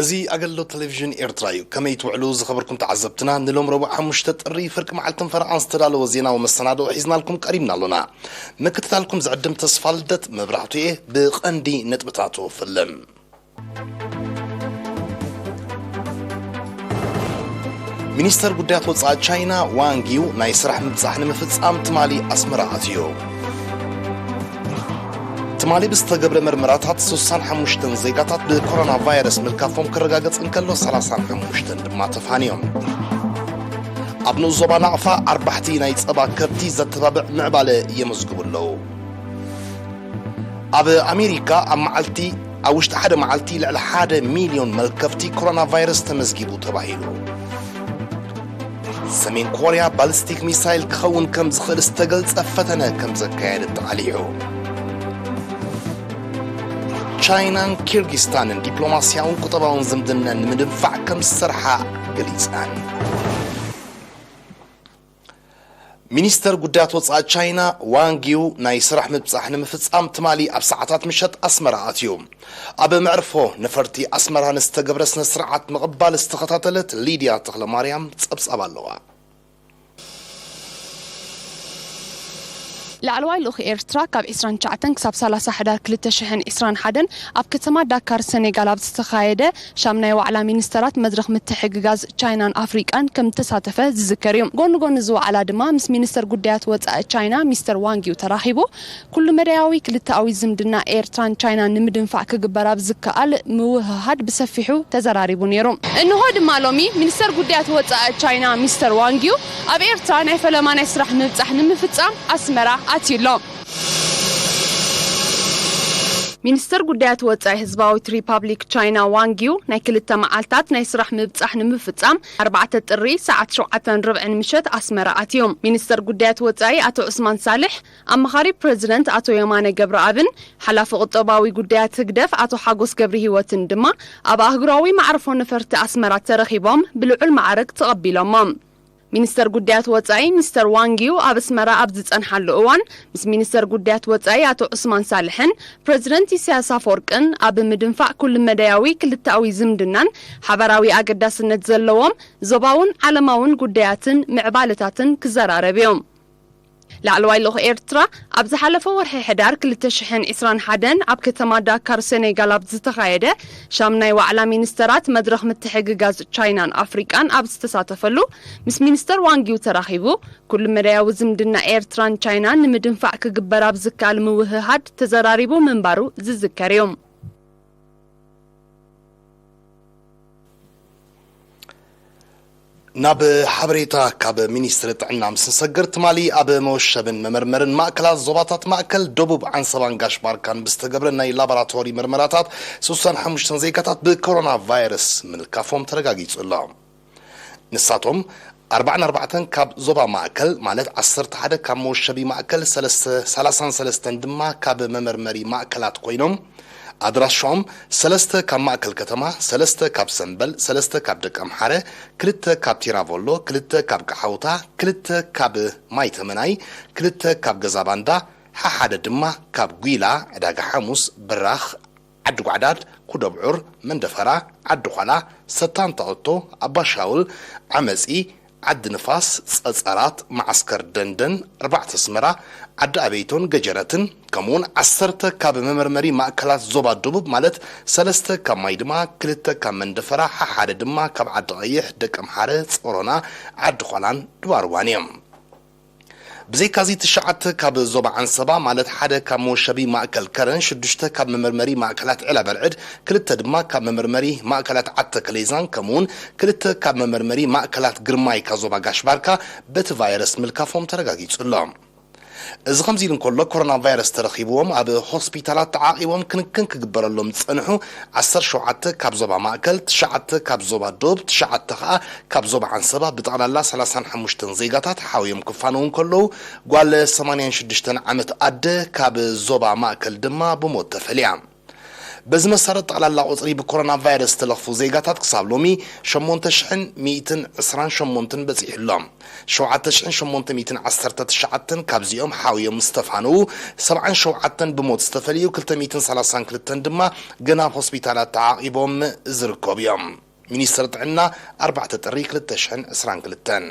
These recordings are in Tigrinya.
እዚ ኣገልግሎት ቴሌቪዥን ኤርትራ እዩ። ከመይ ትውዕሉ ዝኸበርኩም ተዓዘብትና? ንሎም ረቡዕ ሓሙሽተ ጥሪ ፍርቂ መዓልትን ፈረቓን ዝተዳለወ ዜናዊ መሰናድኦ ሒዝናልኩም ቀሪብና ኣሎና። ምክትታልኩም ዝዕድም ተስፋ ልደት መብራህቱ እየ። ብቐንዲ ነጥብታቱ ፍልም። ሚኒስተር ጉዳያት ወጻኢ ቻይና ዋንግ ዩ ናይ ስራሕ ምብጻሕ ንምፍጻም ትማሊ ኣስመራ ኣትዩ። ትማሊ ብዝተገብረ መርመራታት ስሳን ሓሙሽተን ዜጋታት ብኮሮና ቫይረስ ምልካፎም ክረጋገጽ እንከሎ፣ ሰላሳን ሓሙሽተን ድማ ተፋንዮም። ኣብ ንኡስ ዞባ ናቕፋ ኣርባሕቲ ናይ ጸባ ከብቲ ዘተባብዕ ምዕባለ የመዝግቡ ኣለዉ። ኣብ ኣሜሪካ ኣብ መዓልቲ ኣብ ውሽጢ ሓደ መዓልቲ ልዕሊ ሓደ ሚልዮን መልከፍቲ ኮሮና ቫይረስ ተመዝጊቡ ተባሂሉ። ሰሜን ኮርያ ባሊስቲክ ሚሳይል ክኸውን ከም ዝኽእል ዝተገልጸ ፈተነ ከም ዘካየደት ተቓሊዑ። ቻይናን ኪርጊስታንን ዲፕሎማስያውን ቁጠባውን ዝምድና ንምድንፋዕ ከም ዝሰርሓ ገሊጸን። ሚኒስተር ጉዳያት ወጻኢ ቻይና ዋንግ ዩ ናይ ስራሕ ምብጻሕ ንምፍጻም ትማሊ ኣብ ሰዓታት ምሸት ኣስመራ ኣትዩ። ኣብ መዕርፎ ነፈርቲ ኣስመራ ንዝተገብረ ስነ ስርዓት ምቕባል ዝተኸታተለት ሊድያ ተኽለማርያም ጸብጻብ ኣለዋ። ላዕለዋይ ልኡኽ ኤርትራ ካብ ዕስራን ትሽዓተን ክሳብ ሰላሳ ሕዳር ክልተ ሽሕን ዕስራን ሓደን ኣብ ከተማ ዳካር ሰኔጋል ኣብ ዝተኻየደ ሻምናይ ዋዕላ ሚኒስተራት መድረኽ ምትሕግጋዝ ቻይናን ኣፍሪቃን ከም እተሳተፈ ዝዝከር እዩ። ጎኒ ጎኒ እዚ ዋዕላ ድማ ምስ ሚኒስተር ጉዳያት ወጻኢ ቻይና ሚስተር ዋንግ ዩ ተራኺቡ። ኩሉ መዳያዊ ክልተኣዊ ዝምድና ኤርትራን ቻይናን ንምድንፋዕ ክግበር ኣብ ዝከኣል ምውህሃድ ብሰፊሑ ተዘራሪቡ ነይሩ። እንሆ ድማ ሎሚ ሚኒስተር ጉዳያት ወጻኢ ቻይና ሚስተር ዋንግ ዩ ኣብ ኤርትራ ናይ ፈለማ ናይ ስራሕ ምብጻሕ ንምፍጻም ኣስመራ ኣትዩ ኣሎ። ሚኒስተር ጉዳያት ወጻኢ ህዝባዊት ሪፓብሊክ ቻይና ዋንግ ዩ ናይ ክልተ መዓልታት ናይ ስራሕ ምብጻሕ ንምፍጻም ኣርባዕተ ጥሪ ሰዓት ሸውዓተን ርብዕን ምሸት ኣስመራ ኣትዩ። ሚኒስተር ጉዳያት ወጻኢ ኣቶ ዑስማን ሳልሕ፣ ኣማኻሪ ፕረዚደንት ኣቶ የማነ ገብረኣብን ሓላፊ ቁጠባዊ ጉዳያት ህግደፍ ኣቶ ሓጎስ ገብረሂወትን ድማ ኣብ ኣህጉራዊ መዕርፎ ነፈርቲ ኣስመራ ተረኺቦም ብልዑል ማዕርግ ተቐቢሎሞም። ሚኒስተር ጉዳያት ወጻኢ ሚስተር ዋንግ ዩ ኣብ ኣስመራ ኣብ ዝጸንሓሉ እዋን ምስ ሚኒስተር ጉዳያት ወጻኢ ኣቶ ዑስማን ሳልሕን ፕረዚደንት ኢሳያስ ኣፈወርቅን ኣብ ምድንፋዕ ኩሉ መዳያዊ ክልተኣዊ ዝምድናን ሓበራዊ ኣገዳስነት ዘለዎም ዞባውን ዓለማውን ጉዳያትን ምዕባለታትን ክዘራረብ እዩ። ላዕለዋይ ልኡኽ ኤርትራ ኣብ ዝሓለፈ ወርሒ ሕዳር ክልተ ሽሕን ዕስራን ሓደን ኣብ ከተማ ዳካር ሰኔጋል ኣብ ዝተኻየደ ሻምናይ ዋዕላ ሚኒስተራት መድረኽ ምትሕግጋዝ ቻይናን ኣፍሪቃን ኣብ ዝተሳተፈሉ ምስ ሚኒስተር ዋንግ ዩ ተራኺቡ ኩሉ መዳያዊ ዝምድና ኤርትራን ቻይናን ንምድንፋዕ ክግበር ኣብ ዝከኣል ምውህሃድ ተዘራሪቡ ምንባሩ ዝዝከር እዩ። ናብ ሓበሬታ ካብ ሚኒስትሪ ጥዕና ምስ ንሰግር፣ ትማሊ ኣብ መወሸብን መመርመርን ማእከላት ዞባታት ማእከል፣ ደቡብ ዓንሰባን ጋሽ ባርካን ብዝተገብረ ናይ ላቦራቶሪ መርመራታት፣ ስሳን ሓሙሽተን ዜጋታት ብኮሮና ቫይረስ ምልካፎም ተረጋጊጹ ኣሎ። ንሳቶም ኣርባዓን ኣርባዕተን ካብ ዞባ ማእከል፣ ማለት ዓሰርተ ሓደ ካብ መወሸቢ ማእከል፣ ሰለስተ፣ ሰላሳን ሰለስተን ድማ ካብ መመርመሪ ማእከላት ኮይኖም፣ ኣድራሻኦም ሰለስተ ካብ ማእከል ከተማ፣ ሰለስተ ካብ ሰምበል፣ ሰለስተ ካብ ደቀምሓረ፣ ክልተ ካብ ቲራቮሎ፣ ክልተ ካብ ቀሓውታ፣ ክልተ ካብ ማይተመናይ፣ ክልተ ካብ ገዛባንዳ፣ ሓሓደ ድማ ካብ ጒላ፣ ዕዳጋ ሓሙስ፣ ብራኽ፣ ዓዲ ጓዕዳድ፣ ኩደብዑር፣ መንደፈራ፣ ዓዲ ዃላ፣ ሰታን ታኦቶ፣ ኣባሻውል፣ ዓመጺ፣ ዓዲ ንፋስ፣ ጸጸራት፣ መዓስከር ደንደን፣ ኣርባዕተ ኣስመራ፣ ዓዲ ኣበይቶን ገጀረትን፣ ከምኡውን ዓሰርተ ካብ መመርመሪ ማእከላት ዞባ ደቡብ፣ ማለት ሰለስተ ካብ ማይድማ፣ ክልተ ካብ መንደፈራ፣ ሓሓደ ድማ ካብ ዓዲ ቀይሕ፣ ደቀምሓረ፣ ጸሮና፣ ዓዲ ዃላን ድባርዋን እዮም። ብዘይካዚ ትሽዓተ ካብ ዞባ ዓንሰባ፣ ማለት ሓደ ካብ መወሸቢ ማእከል ከረን፣ ሽዱሽተ ካብ መመርመሪ ማእከላት ዒላ በርዕድ፣ ክልተ ድማ ካብ መመርመሪ ማእከላት ዓዲ ተከሌዛን፣ ከምኡውን ክልተ ካብ መመርመሪ ማእከላት ግርማይካ ዞባ ጋሽ ባርካ በቲ ቫይረስ ምልካፎም ተረጋጊጹ ኣሎ። እዚ ከምዚ ኢሉ እንከሎ፣ ኮሮና ቫይረስ ተረኺብዎም ኣብ ሆስፒታላት ተዓቒቦም ክንክን ክግበረሎም ዝጸንሑ ዓሰርተ ሸውዓተ ካብ ዞባ ማእከል፣ ትሽዓተ ካብ ዞባ ዶብ፣ ትሽዓተ ከኣ ካብ ዞባ ዓንሰባ ብጠቕላላ ሰላሳን ሓሙሽተን ዜጋታት ሓውዮም ክፋነዉ እንከለዉ፣ ጓል ሰማንያን ሽዱሽተን ዓመት ኣደ ካብ ዞባ ማእከል ድማ ብሞት ተፈልያ። በዚ መሰረት፣ ጠቕላላ ቁጽሪ ብኮሮና ቫይረስ ዝተለኽፉ ዜጋታት ክሳብ ሎሚ ሸሞንተ ሽሕን ሚእትን ዕስራን ሸሞንተን በጺሑ ኣሎ። ሸውዓተ ሽሕን ሸሞንተ ሚእትን ዓሰርተ ትሽዓተን ካብዚኦም ሓውዮም ዝተፋነዉ፣ ሰብዓን ሸውዓተን ብሞት ዝተፈልዩ፣ ክልተ ሚእትን ሰላሳን ክልተን ድማ ገና ኣብ ሆስፒታላት ተዓቒቦም ዝርከቡ እዮም። ሚኒስትር ጥዕና፣ ኣርባዕተ ጥሪ ክልተ ሽሕን ዕስራን ክልተን።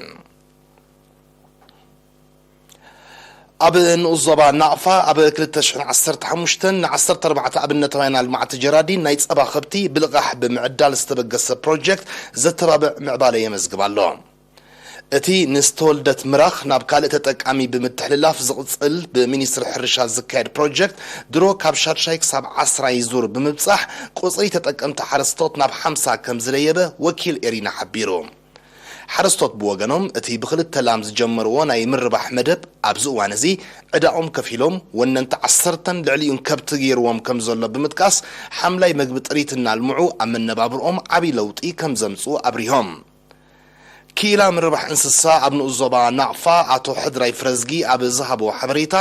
ኣብ ንኡስ ዞባ ናቕፋ ኣብ ክልተ ሽሕን ዓሰርተ ሓሙሽተን ንዓሰርተ ኣርባዕተ ኣብነታውያን ኣልማዕቲ ጀራዲን ናይ ጸባ ከብቲ ብልቓሕ ብምዕዳል ዝተበገሰ ፕሮጀክት ዘተባብዕ ምዕባለ የመዝግብ ኣሎ። እቲ ንዝተወልደት ምራኽ ናብ ካልእ ተጠቃሚ ብምትሕልላፍ ዝቕጽል ብሚኒስትሪ ሕርሻ ዝካየድ ፕሮጀክት ድሮ ካብ ሻድሻይ ክሳብ ዓስራይ ዙር ብምብጻሕ ቁጽሪ ተጠቀምቲ ሓረስቶት ናብ ሓምሳ ከም ዝደየበ ወኪል ኤሪና ሓቢሩ። ሓረስቶት ብወገኖም፣ እቲ ብኽልተ ላም ዝጀመርዎ ናይ ምርባሕ መደብ ኣብዚ እዋን እዚ ዕዳኦም ከፊሎም፣ ወነንቲ ዓሰርተን ልዕሊኡን ከብቲ ገይርዎም ከም ዘሎ ብምጥቃስ፣ ሓምላይ መግቢ ጥሪት እናልምዑ ኣብ መነባብርኦም ዓብዪ ለውጢ ከም ዘምጽኡ ኣብሪሆም። ክኢላ ምርባሕ እንስሳ ኣብ ንኡስ ዞባ ናቕፋ ኣቶ ሕድራይ ፍረዝጊ ኣብ ዝሃቦ ሓበሬታ፣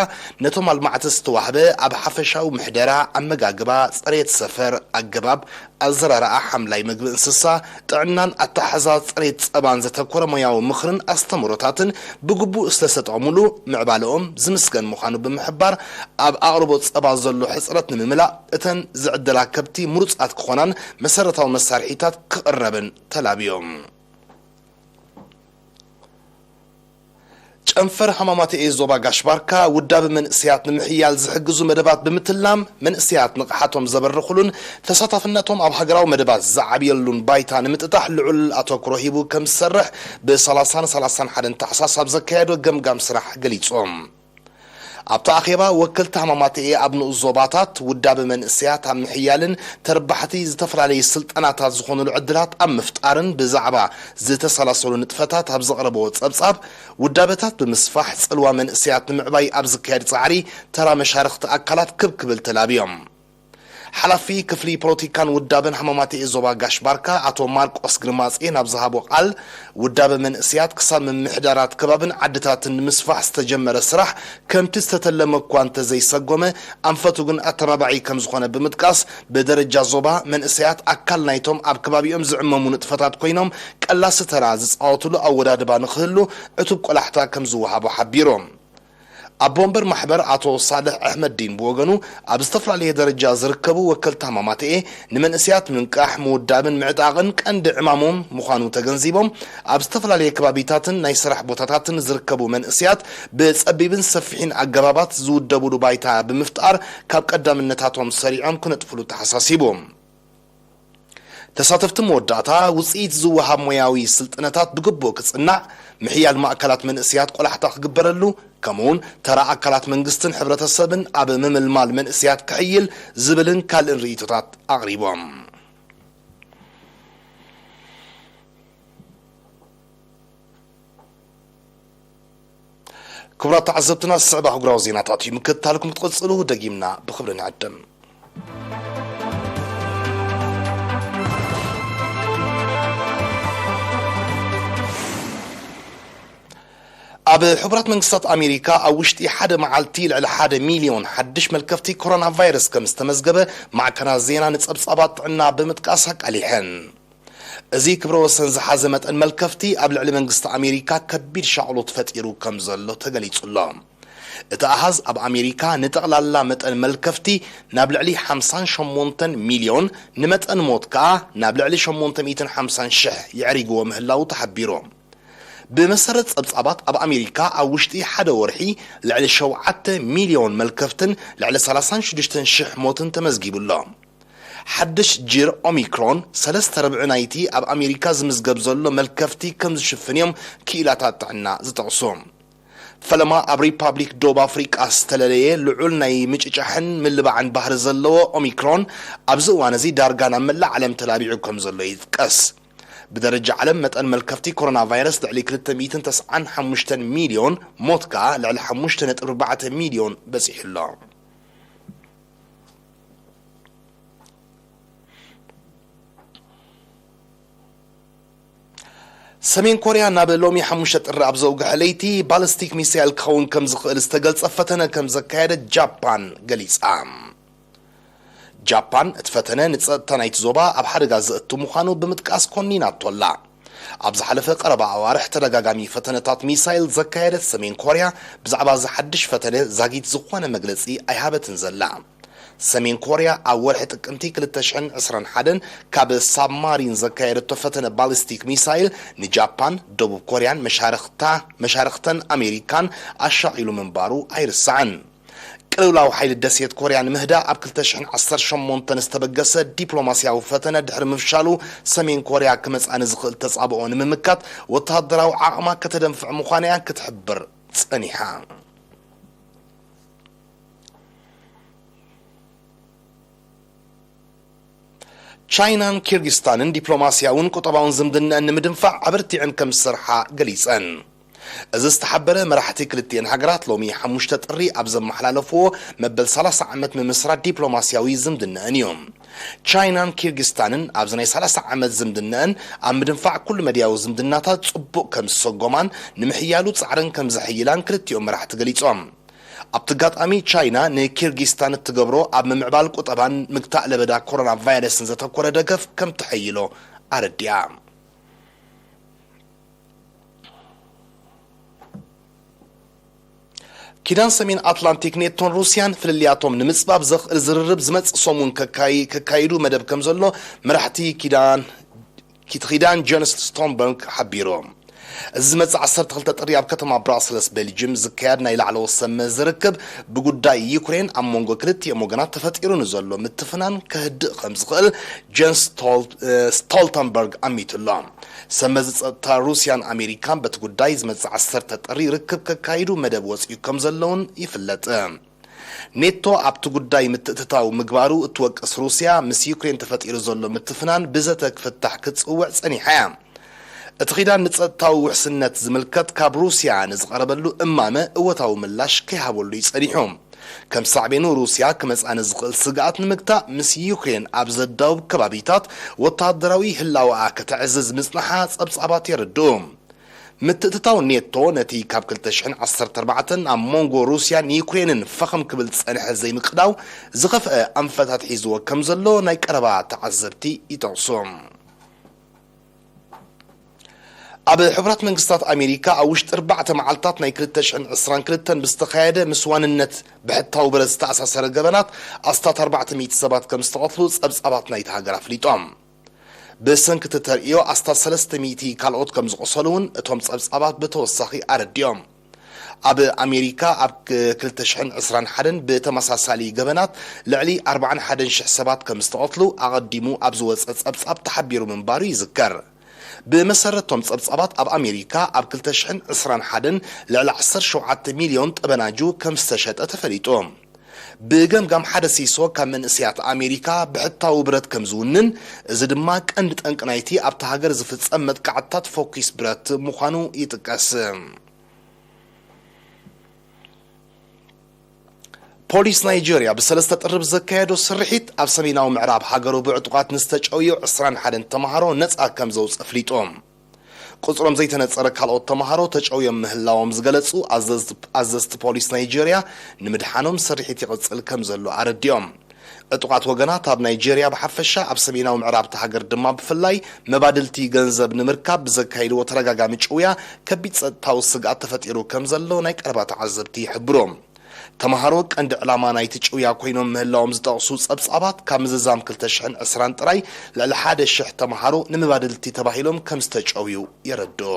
ነቶም ኣልማዕቲ ዝተዋህበ ኣብ ሓፈሻዊ ምሕደራ፣ ኣመጋግባ፣ ጽሬት ሰፈር፣ ኣገባብ ኣዘራርኣ ሓምላይ መግቢ እንስሳ፣ ጥዕናን ኣተሓሕዛ ጽሬት ጸባን ዘተኮረ ሞያዊ ምኽርን ኣስተምህሮታትን ብግቡእ ስለዝተጠቐምሉ ምዕባለኦም ዝምስገን ምዃኑ ብምሕባር፣ ኣብ ኣቕርቦት ጸባ ዘሎ ሕጽረት ንምምላእ እተን ዝዕደላ ከብቲ ምሩጻት ክኾናን መሰረታዊ መሳርሒታት ክቕረብን ተላብዮም። ጨንፈር ሃማማተኤ ዞባ ጋሽ ባርካ ውዳበ መንእሰያት ንምሕያል ዝሕግዙ መደባት ብምትላም፣ መንእሰያት ንቕሓቶም ዘበርኽሉን ተሳታፍነቶም ኣብ ሃገራዊ መደባት ዝዓብየሉን ባይታ ንምጥጣሕ ልዑል ኣተኩሮ ሂቡ ከም ዝሰርሕ ብ ሰላሳን ሰላሳን ሓደን ታሕሳስ ኣብ ዘካየዶ ገምጋም ስራሕ ገሊጾም። ኣብቲ ኣኼባ፣ ወከልቲ ሃማማተኤ ኣብ ንኡስ ዞባታት ውዳበ መንእሰያት ኣብ ምሕያልን ተረባሕቲ ዝተፈላለዩ ስልጠናታት ዝኾኑሉ ዕድላት ኣብ ምፍጣርን ብዛዕባ ዝተሰላሰሉ ንጥፈታት ኣብ ዘቕረብዎ ጸብጻብ፣ ውዳበታት ብምስፋሕ ጽልዋ መንእሰያት ንምዕባይ ኣብ ዝካየድ ጻዕሪ ተራ መሻርኽቲ ኣካላት ክብ ክብል ተላብዮም። ሓላፊ ክፍሊ ፖለቲካን ውዳበን ሃማማተኤ ዞባ ጋሽ ባርካ ኣቶ ማርቆስ ግርማጼ ናብ ዝሃቦ ቃል፣ ውዳበ መንእሰያት ክሳብ ምምሕዳራት ከባብን ዓድታትን ንምስፋሕ ዝተጀመረ ስራሕ ከምቲ ዝተተለመ እኳ እንተዘይሰጎመ፣ ኣንፈቱ ግን ኣተባባዒ ከም ዝኾነ ብምጥቃስ፣ ብደረጃ ዞባ መንእሰያት ኣካል ናይቶም ኣብ ከባቢኦም ዝዕመሙ ንጥፈታት ኮይኖም ቀላሲ ተራ ዝጻወቱሉ ኣወዳድባ ንኽህሉ ዕቱብ ቆላሕታ ከም ዝወሃቦ ሓቢሩ። ኣቦ ወንበር ማሕበር ኣቶ ሳልሕ ኣሕመድዲን ብወገኑ፣ ኣብ ዝተፈላለየ ደረጃ ዝርከቡ ወከልቲ ሃማማተኤ ንመንእሰያት ምንቃሕ፣ ምውዳብን ምዕጣቕን ቀንዲ ዕማሞም ምዃኑ ተገንዚቦም፣ ኣብ ዝተፈላለየ ከባቢታትን ናይ ስራሕ ቦታታትን ዝርከቡ መንእሰያት ብጸቢብን ሰፊሕን ኣገባባት ዝውደብሉ ባይታ ብምፍጣር ካብ ቀዳምነታቶም ሰሪዖም ክነጥፍሉ ተሓሳሲቡ። ተሳተፍቲ መወዳእታ፣ ውጽኢት ዝወሃብ ሞያዊ ስልጠናታት ብግቡእ ክጽናዕ፣ ምሕያል ማእከላት መንእሰያት ቆላሕታ ክግበረሉ፣ ከምኡውን ተራ ኣካላት መንግስትን ሕብረተሰብን ኣብ ምምልማል መንእሰያት ክሕይል ዝብልን ካልእን ርእይቶታት ኣቕሪቦም። ክቡራት ተዓዘብትና፣ ዝስዕብ ኣህጉራዊ ዜናታት እዩ ምክትታልኩም ክትቕጽሉ ደጊምና ብኽብሪ ንዕድም። ኣብ ሕቡራት መንግስታት ኣሜሪካ ኣብ ውሽጢ ሓደ መዓልቲ ልዕሊ ሓደ ሚልዮን ሓድሽ መልከፍቲ ኮሮና ቫይረስ ከም ዝተመዝገበ ማዕከናት ዜና ንጸብጻባት ጥዕና ብምጥቃስ ኣቃሊሐን። እዚ ክብረ ወሰን ዝሓዘ መጠን መልከፍቲ ኣብ ልዕሊ መንግስቲ ኣሜሪካ ከቢድ ሻቕሎት ፈጢሩ ከም ዘሎ ተገሊጹ ኣሎ። እቲ ኣሃዝ ኣብ ኣሜሪካ ንጠቕላላ መጠን መልከፍቲ ናብ ልዕሊ ሓምሳን ሸሞንተን ሚልዮን፣ ንመጠን ሞት ከኣ ናብ ልዕሊ ሸሞንተ ሚእትን ሓምሳን ሽሕ የዕሪግዎ ምህላዉ ተሓቢሩ። ብመሰረት ጸብጻባት፣ ኣብ ኣሜሪካ ኣብ ውሽጢ ሓደ ወርሒ ልዕሊ ሸውዓተ ሚልዮን መልከፍትን ልዕሊ ሰላሳን ሽዱሽተን ሽሕ ሞትን ተመዝጊቡ ኣሎ። ሓድሽ ጅር ኦሚክሮን፣ ሰለስተ ርብዒ ናይቲ ኣብ ኣሜሪካ ዝምዝገብ ዘሎ መልከፍቲ ከም ዝሽፍን እዮም ክኢላታት ጥዕና ዝጠቕሱ። ፈለማ ኣብ ሪፓብሊክ ደቡብ ኣፍሪቃ ዝተለለየ ልዑል ናይ ምጭጫሕን ምልባዕን ባህሪ ዘለዎ ኦሚክሮን፣ ኣብዚ እዋን እዚ ዳርጋ ናብ መላእ ዓለም ተላቢዑ ከም ዘሎ ይጥቀስ። ብደረጃ ዓለም፣ መጠን መልከፍቲ ኮሮና ቫይረስ ልዕሊ ክልተ ሚእትን ተስዓን ሓሙሽተን ሚልዮን፣ ሞት ከኣ ልዕሊ ሓሙሽተ ነጥቢ ኣርባዕተ ሚልዮን በጺሑ ኣሎ። ሰሜን ኮርያ ናብ ሎሚ ሓሙሽተ ጥሪ ኣብ ዘውግሐ ለይቲ፣ ባሊስቲክ ሚሳይል ክኸውን ከም ዝኽእል ዝተገልጸ ፈተነ ከም ዘካየደት ጃፓን ገሊጻ። ጃፓን እቲ ፈተነ ንጸጥታ ናይቲ ዞባ ኣብ ሓደጋ ዘእቱ ምዃኑ ብምጥቃስ ኮኒናቶ ኣላ። ኣብ ዝሓለፈ ቀረባ ኣዋርሕ ተደጋጋሚ ፈተነታት ሚሳይል ዘካየደት ሰሜን ኮርያ፣ ብዛዕባ እዚ ሓድሽ ፈተነ ዛጊት ዝኾነ መግለጺ ኣይሃበትን ዘላ። ሰሜን ኮርያ ኣብ ወርሒ ጥቅምቲ ክልተ ሽሕን ዕስራን ሓደን ካብ ሳብማሪን ዘካየደቶ ፈተነ ባሊስቲክ ሚሳይል ንጃፓን፣ ደቡብ ኮርያን መሻርኽታ-፣ መሻርኽተን ኣሜሪካን ኣሻቒሉ ምንባሩ ኣይርሳዕን። ቅልውላው ሓይሊ ደሴት ኮርያ ንምህዳእ ኣብ ክልተ ሽሕን ዓሰርተ ሸሞንተን ዝተበገሰ ዲፕሎማስያዊ ፈተነ ድሕሪ ምፍሻሉ፣ ሰሜን ኮርያ ክመጽኣ ንዝኽእል ተጻብኦ ንምምካት ወተሃደራዊ ዓቕማ ከተደንፍዕ ምዃና እያ ክትሕብር ጸኒሓ። ቻይናን ኪርጊስታንን ዲፕሎማስያውን ቁጠባውን ዝምድነአን ንምድንፋዕ ኣበርቲዐን ከም ዝሰርሓ ገሊጸን። እዚ ዝተሓበረ፣ መራሕቲ ክልቲኤን ሃገራት ሎሚ ሓሙሽተ ጥሪ ኣብ ዘመሓላለፍዎ መበል ሰላሳ ዓመት ምምስራት ዲፕሎማስያዊ ዝምድነአን እዩ። ቻይናን ኪርጊስታንን ኣብዚ ናይ ሰላሳ ዓመት ዝምድነአን ኣብ ምድንፋዕ ኩሉ መድያዊ ዝምድናታት ጽቡቕ ከም ዝሰጎማን ንምሕያሉ ጻዕረን ከም ዘሕይላን ክልቲኦም መራሕቲ ገሊጾም። ኣብቲ ኣጋጣሚ፣ ቻይና ንኪርጊስታን እትገብሮ ኣብ ምምዕባል ቁጠባን ምግታእ ለበዳ ኮሮና ቫይረስን ዘተኮረ ደገፍ ከም ተሐይሎ ኣረዲኣ። ኪዳን ሰሜን ኣትላንቲክ ኔቶን ሩስያን ፍልልያቶም ንምጽባብ ዘኽእል ዝርርብ ዝመጽእ ሰሙን ከካይ-፣ ከካይዱ መደብ ከም ዘሎ መራሕቲ ኪዳን፣ ኪት ኪዳን ጀንስ ስቶንበርግ ሓቢሩ። እዚ ዝመጽእ ዓሰርተ ክልተ ጥሪ ኣብ ከተማ ብራስለስ ቤልጅም ዝካየድ ናይ ላዕለዎት ሰብ መዚ ርክብ ብጉዳይ ዩክሬን ኣብ መንጎ ክልቲኦም ወገናት ተፈጢሩ ንዘሎ ምትፍናን ከህድእ ከም ዝኽእል ጀንስ ስቶል-፣ ስቶልተንበርግ ኣሚቱ ኣሎ። ሰብ መዚ ጸጥታ ሩስያን ኣሜሪካን በቲ ጉዳይ ዝመጽእ ዓሰርተ ጥሪ ርክብ ከካይዱ መደብ ወጺኡ ከም ዘለውን ይፍለጥ። ኔቶ ኣብቲ ጉዳይ ምትእትታው ምግባሩ እትወቅስ ሩስያ፣ ምስ ዩክሬን ተፈጢሩ ዘሎ ምትፍናን ብዘተ ክፍታሕ ክትጽውዕ ጸኒሓ እያ። እቲ ኪዳን ንጸጥታዊ ውሕስነት ዝምልከት ካብ ሩስያ ንዝቐረበሉ እማመ እወታዊ ምላሽ ከይሃበሉ እዩ ጸኒሑ። ከም ሳዕቤኑ፣ ሩስያ ክመጽኣ ንዝኽእል ስግኣት ንምግታእ፣ ምስ ዩክሬን ኣብ ዘዳውብ ከባቢታት ወተሃደራዊ ህላወኣ ከተዕዝዝ ምጽንሓ ጸብጻባት የረድኡ። ምትእትታው ኔቶ ነቲ ካብ ክልተ ሽሕን ዓሰርተ ኣርባዕተን ኣብ መንጎ ሩስያን ዩክሬንን ፈኸም ክብል ዝጸንሐ ዘይምቅዳው ዝኸፍአ ኣንፈታት ሒዝዎ ከም ዘሎ ናይ ቀረባ ተዓዘብቲ ይጠቕሱ። ኣብ ሕቡራት መንግስታት ኣሜሪካ ኣብ ውሽጢ ኣርባዕተ መዓልታት ናይ ክልተ ሽሕን ዕስራን ክልተን ብዝተኻየደ ምስ ዋንነት ብሕታዊ ብረት ዝተኣሳሰረ ገበናት ኣስታት ኣርባዕተ ሚእቲ ሰባት ከም ዝተቐትሉ ጸብጻባት ናይቲ ሃገር ኣፍሊጦም። ብሰንኪ እቲ ተርእዮ ኣስታት ሰለስተ ሚእቲ ካልኦት ከም ዝቖሰሉ እውን እቶም ጸብጻባት ብተወሳኺ ኣረዲኦም። ኣብ ኣሜሪካ ኣብ ክ-፣ ክልተ ሽሕን ዕስራን ሓደን ብተመሳሳሊ ገበናት ልዕሊ ኣርባዓን ሓደን ሽሕ ሰባት ከም ዝተቐትሉ ኣቐዲሙ ኣብ ዝወጸ ጸብጻብ ተሓቢሩ ምንባሩ ይዝከር። ብመሰረቶም ጸብጻባት ኣብ ኣሜሪካ ኣብ ክልተ ሽሕን ዕስራን ሓደን ልዕሊ ዓሰርተ ሸውዓተ ሚልዮን ጠበናጁ ከም ዝተሸጠ ተፈሊጡ። ብገምጋም ሓደ ሲሶ ካብ መንእሰያት ኣሜሪካ ብሕታዊ ብረት ከም ዝውንን፣ እዚ ድማ ቀንዲ ጠንቂ ናይቲ ኣብታ ሃገር ዝፍጸም መጥቃዕትታት ፎኪስ ብረት ምዃኑ ይጥቀስ። ፖሊስ ናይጄርያ ብሰለስተ ጥሪ ብዘካየዶ ስርሒት ኣብ ሰሜናዊ ምዕራብ ሃገሩ ብዕጡቓት ንዝተጨውዩ ዕስራን ሓደን ተምሃሮ ነጻ ከም ዘውጽእ ኣፍሊጡ። ቁጽሮም ዘይተነጸረ ካልኦት ተምሃሮ ተጨውዮም ምህላዎም ዝገለጹ ኣዘዝቲ፣ ኣዘዝቲ ፖሊስ ናይጄርያ ንምድሓኖም ስርሒት ይቕጽል ከም ዘሎ ኣረዲኦም። ዕጡቓት ወገናት ኣብ ናይጄርያ ብሓፈሻ ኣብ ሰሜናዊ ምዕራብ እታ ሃገር ድማ ብፍላይ መባድልቲ ገንዘብ ንምርካብ ብዘካይድዎ ተደጋጋሚ ጭውያ ከቢድ ጸጥታዊ ስግኣት ተፈጢሩ ከም ዘሎ ናይ ቀረባ ተዓዘብቲ ይሕብሩ። ተምሃሮ ቀንዲ ዕላማ ናይቲ ጭውያ ኮይኖም ምህላዎም ዝጠቕሱ ጸብጻባት፣ ካብ ምዝዛም ክልተ ሽሕን ዕስራን ጥራይ ልዕሊ ሓደ ሽሕ ተምሃሮ ንመባድልቲ ተባሂሎም ከም ዝተጨውዩ የረድኡ።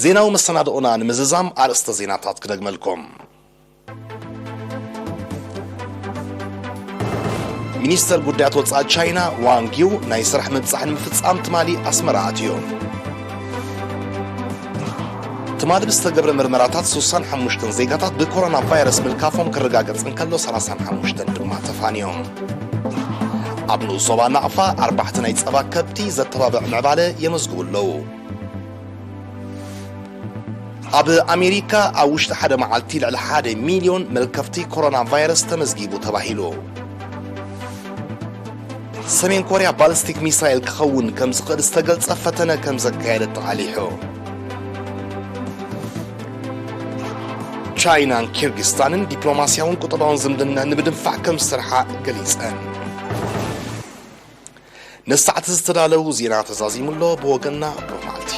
ዜናዊ መሰናድኦና ንምዝዛም ኣርእስተ ዜናታት ክደግመልኩም። ሚኒስተር ጉዳያት ወጻኢ ቻይና ዋንግ ዩ ናይ ስራሕ ምብጻሕ ንምፍጻም ትማሊ ኣስመራ ኣትዩ። ትማሊ ብዝተገብረ ምርመራታት፣ ስሳን ሓሙሽተን ዜጋታት ብኮሮና ቫይረስ ምልካፎም ክረጋገጽ እንከሎ፣ ሰላሳን ሓሙሽተን ድማ ተፋንዮም። ኣብ ንኡስ ዞባ ናቕፋ፣ ኣርባዕተ ናይ ጸባ ከብቲ ዘተባብዕ ምዕባለ የመዝግቡ ኣለዉ። ኣብ ኣሜሪካ፣ ኣብ ውሽጢ ሓደ መዓልቲ ልዕሊ ሓደ ሚልዮን መልከፍቲ ኮሮና ቫይረስ ተመዝጊቡ ተባሂሉ። ሰሜን ኮርያ ባሊስቲክ ሚሳይል ክኸውን ከም ዝኽእል ዝተገልጸ ፈተነ ከም ዘካየደት ተቓሊሑ። ቻይናን ኪርጊስታንን ዲፕሎማስያውን ቁጠባውን ዝምድና ንምድንፋዕ ከም ዝሰርሓ ገሊጸን። ንሳዕቲ ዝተዳለዉ ዜና ተዛዚሙ ኣሎ። ብወገንና ብሩኽ መዓልቲ።